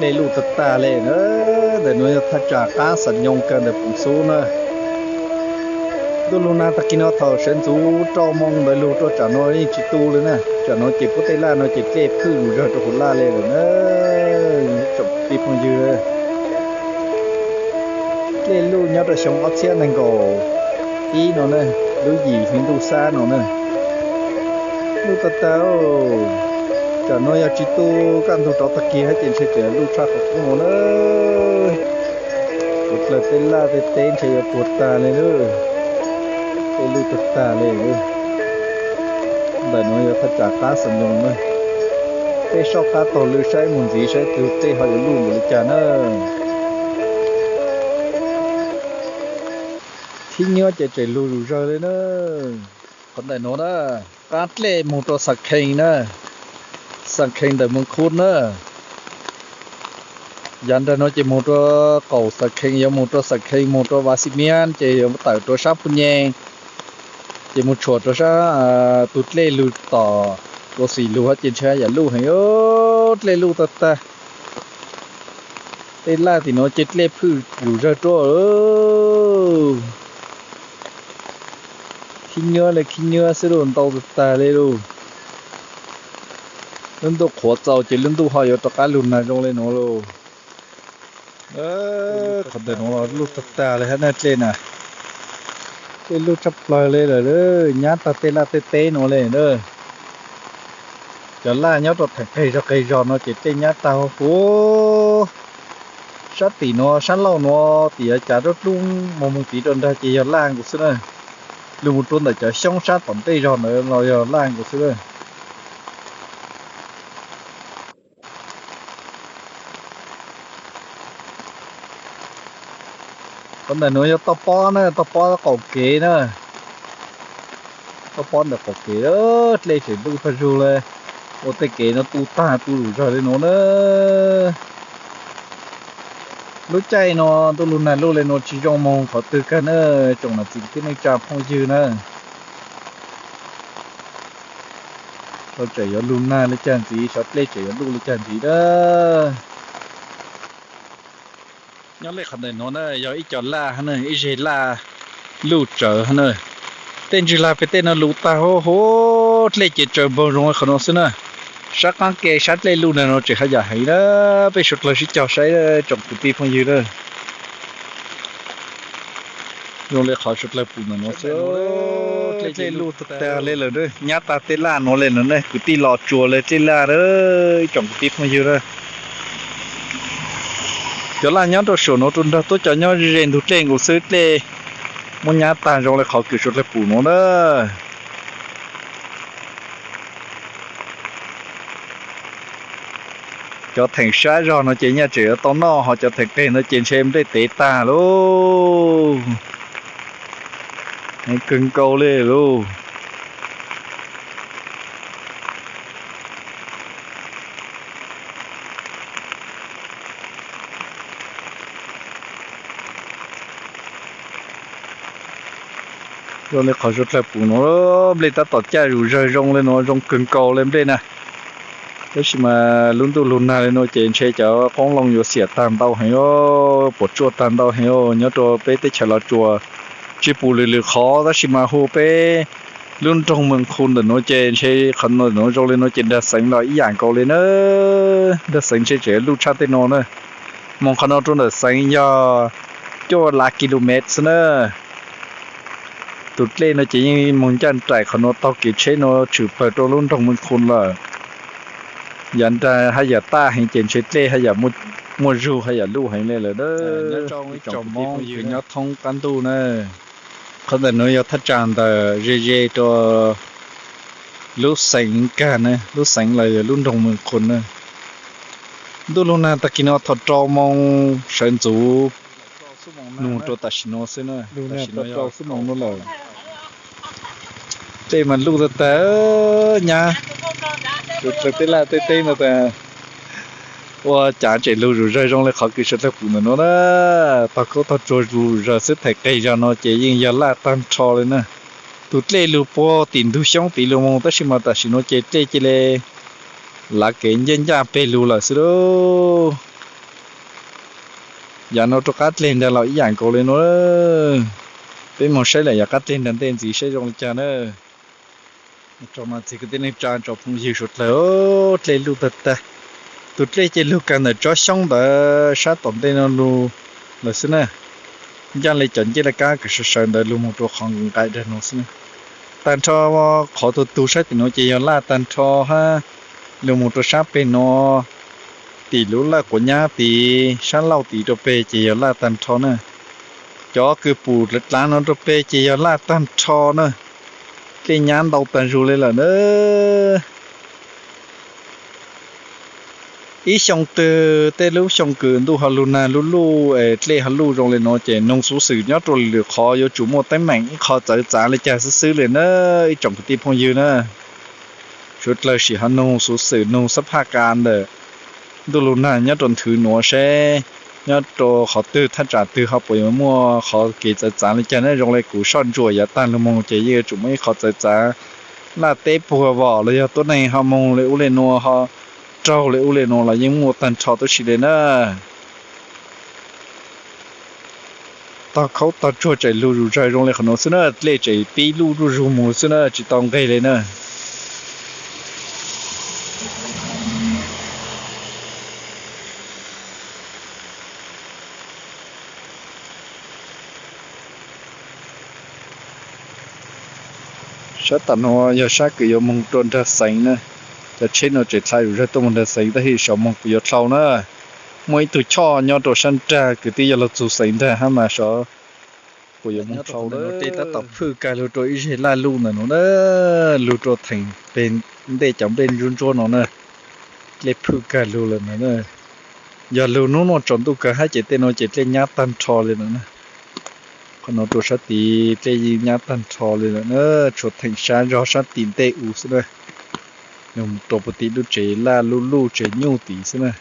Dlej luj tag tag li na. Ntawm nuav yog thaj tsam qab Xam Nyoos kawg ntawm Poom Xub na. Ntuj lug nag tag kis no thaum sawv ntxuv rau moo ntawd lug rau tsam no yeej tsis tu li na. Tsam no ces puab tej laj no ces dlej phwj lug zawg rau hauv laj li lawm na. Tsoom kwv tij phooj ywg, dlej luj nyob rau xyoo ob txhiab nees nkaum ib no na, lub yim hli ntuj xab no na. Luj tag tag. Tsam no yog tsis tu kaj ntug rov tag kis hab ces ntshe tseem luj tshaj qhov qub no na. Suav dlawg tej laj tej teb ntshe yuav puas tag li na. Tej luj tag tag li. Ntawm nuav yog thaj tsam qab Xam Nyoos na. Peb soj qab taug lw saib mus ntxiv saib tus dlej ho yuav luj npaum li cas na. Thib nyuab ces tseem lug zug zawg li na. Qhov ntawm nuav na, qab dlej moog rau Xam Khees na, Xam Khees ntawm Moos Khub na. Yav nrag nuav ces moog rua qaum Xam Khees, yuav moog rua Xam Khees moog rua Vas Xis Miab ces yuav tawm rua sab Phu Nyee, ces moog tshuam rua sab, tus dlej lug tom Tuam Xim lug ces ntshe yam luj heev, dlej luj tag tag. Tej laj tim nuav ces dlej phwj lug zawg rua. Khib nyuab li khib nyuab xwb lauj, ntau tag tag li lauj. Lub ntuj qhuav txaus ces lub ntuj ho yuav rov qab lug nag zoo li nuav lauj. Qhov ntawm nuav los luj tag tag li hab na dlej na. Dlej luj tshaj plawg li lawm, nyab tag tej laj tej teb nuav li na. Cov laj nyob rau theem qeg zog qeg zog no ces dlej nyab tag huv huv. Sab tim nuav sab laug nuav tim yav cav dlub dlub moog moog tid rau nrag ces yog laj nkaus xwb na. Lug moog rua ntawm cov xyoob sab tom ntej zog ntawd los yog laj nkaus xwb na. Qhov ntawm nuav yog toj pob na, toj pob qaum kev na. Toj pob ntawm qaum kev, dlej tseem ntuj tag zug li. Ua tej kev no tu tag tu lug zawg li nuav na. Lub caij no ntuj lug nag luj li nuav tsis zoo moog qhov twg kawg na, tsoom nam txiv kwv tij neej tsa phooj ywg na. Tseem yuav lug nag li cas ntxiv, xyov dlej tseem yuav luj li cas ntxiv na. Nyob li qhov ntawm nuav na yog ib co laj, ib zeg laj luj tsawv na. Tej ntswg lag pem tej no luv tag huv huv, dlej ces tsawv npaug zoo li qhov no xwb na. Sab qaab ke sab dlej luj nrag no tseem haj yam heev na. Peb suav dlawg sib cog saib tsoom kwv tij phooj ywg na. Zoo li qhov suav dlawg pum ntawm nuav xwb, dlej luj tag tag li lawm, nyab tag tej laj nuav li lawm ne, kwv tij los tsuas li dlej laj na, ib tsoom kwv tij phooj ywg na. Cov laj nyob rau saum nuav rau nrag tuab cov nyob ze ntug dlej nkaus xwb, dlej muab nyab tag zoo li qhov kws suav dlawg pum nuav na. Cov theem sab zog no ces nyaj tseem yuav tau noj, ho cov theem qeg no ces ntshe nplej tev tag lauj. Heev kawg nkaus li lauj. Zoo li qhov suav dlawg pum nuav, nplej tab tom caj zus zawg zoo li nuav, zoo kawg nkaus li nplej na. Tab sis mas lub ntuj lug nag li nuav ces ntshe cov qoob loo yuav xiam tag ntau heev, puas tsuaj tag ntau heev nyob rau peb teb chaws Los Tsuas. Tsis pum lwm lwm qhov tab sis mas hu peb lub nroog Mees Khu ntawm nuav ces ntshe qhov nuav zoo li nuav ces nrag xeev los ib yam nkaus li na. Nrag xeev ntshe tseem luj tshaj tej nuav na. Moog qhov nuav rau ntawm xeev yog cuaj lab kilomev xwb na. Tus dlej nuav ces yeej moog ncaj nraim qhov nuav taug kev tsheb nuav tshwm plawg rau lub nroog Mees Khu lawm. Yav nrag haj yam taj heev ces ntshe dlej haj yam muaj zug haj yam luj heev li lawm. Ib tsoom phooj ywg nyob thoob qab ntuj na, qhov ntawm nuav yog thaj tsam ntawm ze ze rau lub xeev kag na, lub xeev los yog lub nroog Mees Khu na. Ntuj lug nag tag kis no thaum rau moos sawv ntxuv nug rau tam sim nuav xwb na, tam sim nuav yog rau moos nuav lawm. Dlej mas luj tag tag, nyab, tej laj tej teb no tas ua cas tseem lug zuj zawg zoo li qhov kws suav dlawg pum ntawm nuav na. Tog khaub tog tsuag zuj zawg xwb, theem qeg zog no ces yeej yog laj tag nrho li na. Tus dlej lug puag tim ntug xyoob tid lug moog tab sis mas tam sim nuav ces dlej cia li lav kev ncaj ncaj peg lug lawm xwb lauj. Yav no rau qab dleg nrad los ib yam nkaus li no. Peb mus saib lawm yav qab dleg nrad ntej ntxiv saib zoo li cas na. Tso mas txiv kwv tij neej tsa tso phooj ywg suav dlawg, dlej lug tag tag. Tus dlej ces lug kag ntawm tsob xyoob ntawd sab tom ntej no lug lawm xwb na. Ncaj li cov ncej laj kab kws sawv sawv ntawd lug mus rau qhov nqaim dag no xwb na. Tag nrho qhov tug tug sab tim no ces yog laj tag nrho hab. Lug mus rau sab peg no, tim lub laj quav nyab tid, sab laug tid rau peg ces yog laj tag nrho na. Cov kws pum dlav dlav no rau peg ces yog laj tag nrho na. Dlej nyab ntau tag zug li lawm na. Ib xyoo twg tej lub xyoo kws ntuj ho lug nag lub luj es dlej ho luj zoo li no ces noog xuv xwm nyob rau lwm qhov yuav tsum muaj teeb meem ib qho txawv txav li cas xwb xwb li na, ib tsoom kwv tij phooj ywg na. Suav dlawg sim ho noog xuv xwm noog xab phaj kas ntawm ntuj lug nag nyob rau nthwv nuav seb nyob rau qhov twg thaj tsam twg ho puas yuav muaj qhov kev txawv txav li cas na. Zoo li kuv soj ntsuam yav tag lug moog ces yeej yuav tsum muaj ib qho txawv txav, laj teb puag vom los yog tuab neeg ho moog li ub li nuav ho raug li ub li nuav los yeej muaj tag nrho tuab si li na. Tog khaub tog tsuag tseem lug zuj zug zoo li qhov nuav xwb na, dlej tseem pib luj zuj zug mus xwb na, tsis tau nqeg li na. Sab tom nuav yog sab kws yuav moog rua nraag xeev na. Cov tsheb nuav tseem dlha zuj zug tuaj moog nraag xeev, tab sis sov moog puas yuav dlhau na. Muaj ib tug choj nyob rua sab nraag kws twb yog lug txug xeev nraag hab mas sov puas yuav moog dlhau na. Tej tab tom phwj kag lug rua ib zeg laj luj ntawm nuav na, lug rua theem peg ntej cov nplej ntsuab ntsuab no na. Dlej phwj kag lug lawm ntawd na. Yog lug nub nuav tsaus ntuj kawg hab ces tej nuav ces dlej nyab tag nrho li lawm na. Qhov nuav rua sab tid dlej yeej nyab tag nrho li lawm na, tshuav theem sab zog sab tim ntej u xwb na. Yog mus rua puag tim lub tsev laj luj luj tsev nyuj tid xwb na.